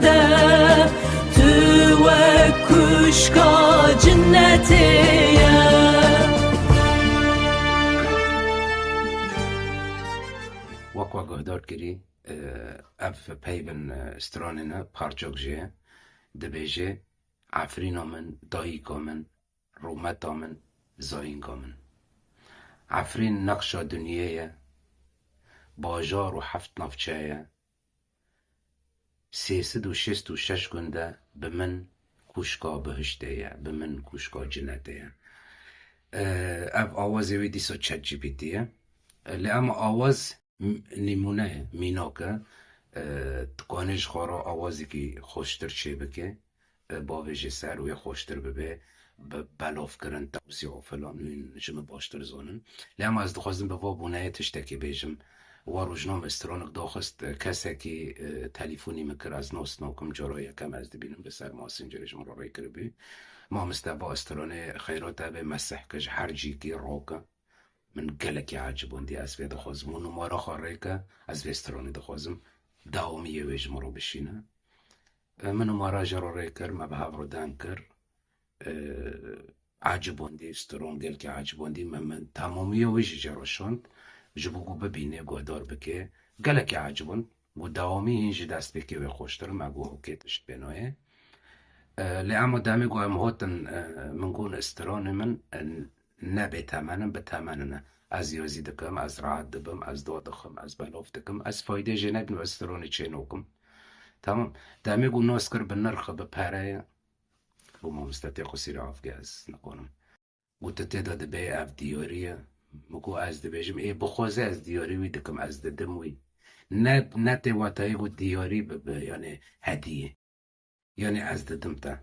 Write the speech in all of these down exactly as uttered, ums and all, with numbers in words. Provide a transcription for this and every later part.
de tu wek kuşka cinnetê ye. Wek we guhdar kirî, e, ev peyvin, e, stranê ne parçok jê ye. Dibêje, Efrîna min, dayika min, rûmeta min, zayînka min. Efrîn nexşa dinyê ye, bajar û heft navçe ye. Sê sed û şêst û şeş gund e, bi min kuşka bihiştê ye, bi min kuşka cinetê ye. E, ev awazê wê dîsa ChatGPT ye. E, lê ema awaz m-, nîmûne ye, mînak e. E, tu kanê ji xwe re awazekî xweştir çêbike. E, bavêjê ser wê xweştir bibe, bi belavkirin, tewzî û filan, wîn ji min baştir zanin. Lê ema ez dixwazim bi va bûneyê tiştekê bêjim. Wa rojname stranek daxist, e, kesekî, e, telîfonî min kir, ez nas nakim, cara yekem ez dibînim li ser Messengerê ji min re rê kiribû. Mamoste, va stranê xeyrat e bê, mesih ke ji her cîkî roke. Min gelekî ecibandî, ez vê dixwazim. Û numara xwe rê ke, ez vê stranê dixwazim. Dewamiyê wê ji min re bişîne. E, min numara jê re rê kir, me bi hev re deng kir. E, ecibandî, stron gelkî ecibandî, me, min temamiyê wê jî jê re şand. Ji bo ku bibîne, guhdar bike. Gelekî eciband. Got dewamî hîn ji destpêkê wê xweştir, me got okê, tişt pê nayê. E, lê ema demê ku em hatin, e, min got stranê min, e, ne bê temen in, bi temen in. Ez yazî dikim, ez rehet dibim, ez dua dixim, ez belav dikim, ez faydê jê nebînim, ez stranê çê nakim. Tamam. Demê ku nas kir bi nirx, bi pere ye. Bo mamoste tê xwe sîra avge, ez nikanim. Got tu tê de dibê ev diyarî ye. Min got ez dibêjim, ê bixwaze ez diyarî wî dikim, ez didim wî. Ne, ne tê watayê got diyarî bibe, yanî hediyê. Yanî ez didim te.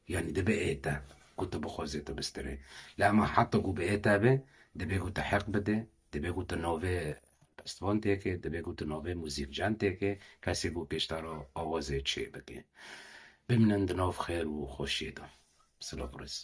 Yanî dibe ê te. Ku tu bixwazê tu bistirê. Lê ema heta ku bi ê te be, dibê ku tu heq bide, dibê ku tu navê helbestvan têke, dibê ku tu navê muzîkcen têke, kesê ku pêştara awazê çê bike. Bimînin di nav xêr û xweşiyê de. Silav rêz.